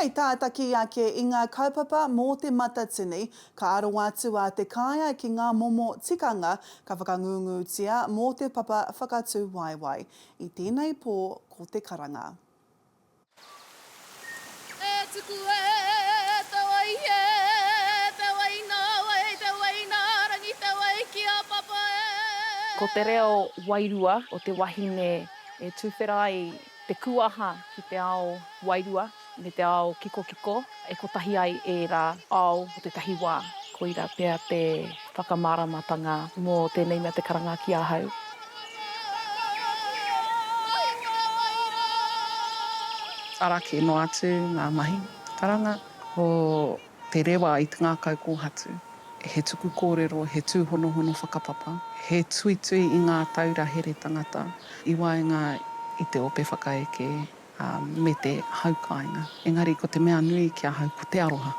Hei tātaki ake i ngā kaupapa mō Te Matatini, ka aro atu a Te Kāea ki ngā momo tikanga ka whakangūngūtia mō te papa whakatū waewae. I tēnei pō ko te karanga. E tuku e te wai e te wai nā wai te wai nā Rangi te wai ki a Papa e. Ko te reo wairua o te wahine e tuwhera ai te kuaha ki te ao wairua me te ao kikokiko e kotahi ai ērā ao o tētahi wā. Koira pea te whakamāramatanga mō tēnei mea te karanga ki ahau. Ara kē noa atu ngā mahi karanga. Ko te rewa i te ngākau kōhatu. He tuku kōrero, he tūhonohono whakapapa, he tuitui i ngā taura here tangata i waenga i te ope whakaeke me te hau kāinga. Engari ko te mea nui ki ahau ko te aroha.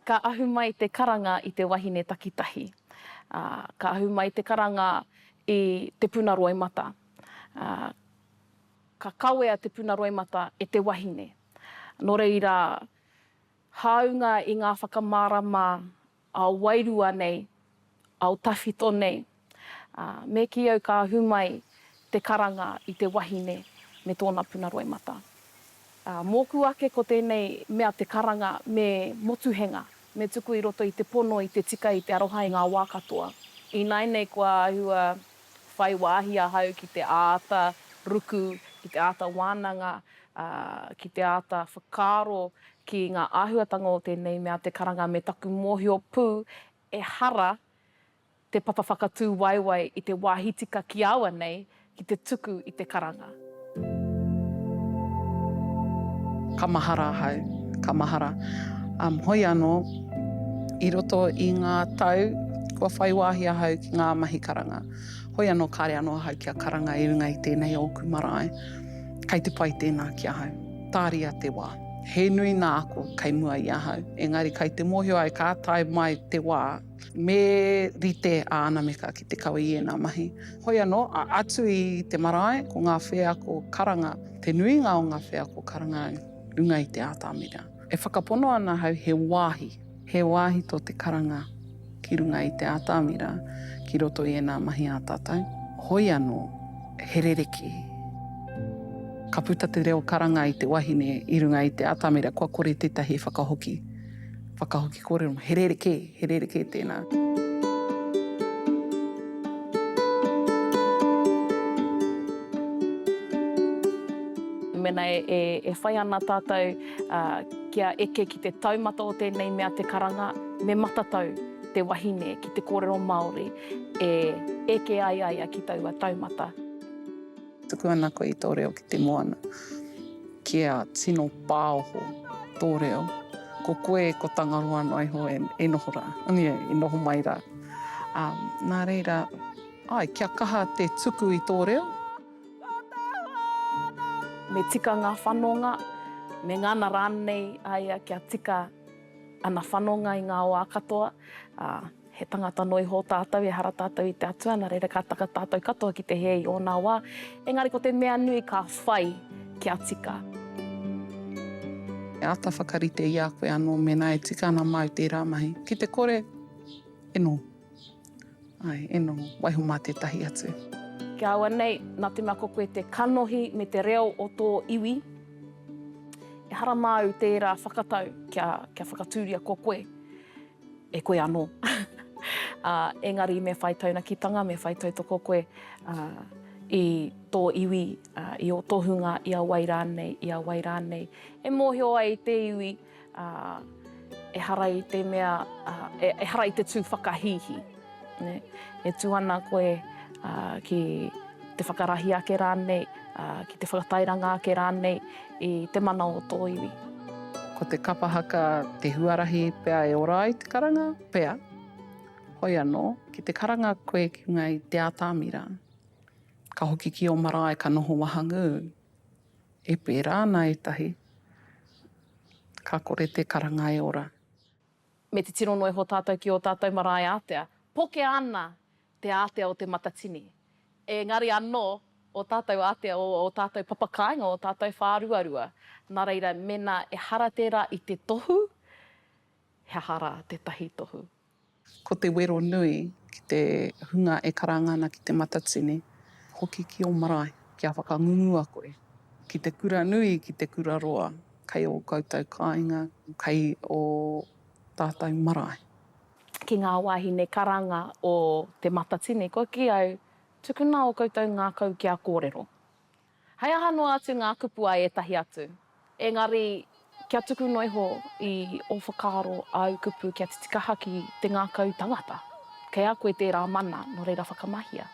Ka ahu mai te karanga i te wahine takitahi. Ā, ka ahu mai te karanga i te puna roimata. Ā, ka kawea te puna roimata e te wahine. Nō reira, hāunga i ngā whakamārama ao wairua nei, ao tawhito nei, ā, me kī au ka ahu mai te karanga i te wahine me tōna puna roimata. Ā, mōku ake ko tēnei mea te karanga me motuhenga, me tuku i roto i te pono, i te tika, i te aroha i ngā wā katoa. Ināianei kua āhua whai wāhi ahau ki te āta ruku, ki te āta wānanga, ā, ki te āta whakaaro ki ngā āhuatanga o tēnei mea te karanga me taku mōhio pū ehara te papa whakatū waewae i te wāhi tika ki aua nei ki te tuku i te karanga. Ka mahara ahau, ka mahara. Um, hoi anō, i roto i ngā tau, kua whai wāhi ahau ki ngā mahi karanga. Hoi anō, kāre anō ahau kia karanga i runga i tēnei ōku marae. Kei te pai tēnā ki ahau. Tāria te wā. He nui nā ako kei mua i ahau, engari kei te mōhio au ka tae mai te wā, Me rite a Anameka ki te kawe i ēnā mahi. Hoi anō, atu i te marae, ko ngā wheako karanga, te nuinga o ngā wheako karanga runga i te ātamira. E whakapono ana ahau he wāhi, he wāhi tō te karanga ki runga i te ātamira, ki roto i ēnā mahi a tātou. Hoi anō, he rerekē. Ka puta te reo karanga i te wahine i runga i te atamira, kua kore tētahi e whakahoki. Whakahoki kōrero, he rerekē, he rerekē tēnā. Mēnā e whai ana tātou kia eke ki te taumata o tēnei mea te karanga, me matatau te wahine ki te kōrero Māori e eke ai a ia ki taua taumata. Tuku ana koe i tō reo ki te moana, kia tino pāoho tō reo, ko koe ko Tangaroa noa iho e noho rā, e noho mai rā. Nā reira, āe, kia kaha te tuku i tō reo. Me tika ngā whanonga, me ngana rānei a ia kia tika ana whanonga i ngā wā katoa, ā, he tangata noa iho tātou, ehara tātou i te Atua, nā reira ka taka tātou katoa ki te hē i ōna wā, engari ko te mea nui ka whai kia tika. Āta whakarite i a koe anō mēnā e tika ana māu tērā mahi. Ki te kore, e noho. Āe, e noho. Waiho mā tētahi atu. Ki a au nei, nā te mea ko koe te kanohi me te reo o tō iwi, ehara māu tērā whakatau kia, kia whakatūria ko koe, e koe anō. Ā, engari me whai taunakitanga, me whai tautoko koe, ā, i tō iwi, ā, i ō tohunga, i a wai rānei, i a wai rānei. E mōhio ai te iwi, ā, ehara i te mea, ā, ehara i te tū whakahīhī, nē. E tū ana koe, ā, ki te whakarahi ake rānei, ā, ki te whakatairanga ake rānei i te mana o tō iwi. Ko te kapa haka te huarahi pea e ora ai te karanga, pea. Hoi anō, ki te karanga koe ki runga i te atamira, ka hoki ki ō marae ka noho wahangū, E pērā ana ētahi, ka kore te karanga e ora. Me titiro noa iho tātou ki ō tātou marae ātea. Pokea ana te. te ātea o Te Matatini. Engari anō, ō tātou ātea, ō tātou papakāinga, ō tātou whāruarua. Nā reira, mēnā ehara tērā i te tohu, he aha rā tētahi tohu? Ko te wero nui ki te hunga e karanga ana ki Te Matatini, hoki ki ō marae, kia whakangungua koe. Ki te kura nui, ki te kura roa, kei ō koutou kāinga, kei ō tātou marae. Ki ngā wāhine karanga o Te Matatini, kua kī au, tukuna ō koutou ngākau kia kōrero. Hei aha noa atu ngā kupu a ētahi atu, engari kia tuku noa iho i ō whakaaro, āu kupu kia titikaha ki te ngākau tangata. Kei a koe tērā mana, nō reira whakamahia.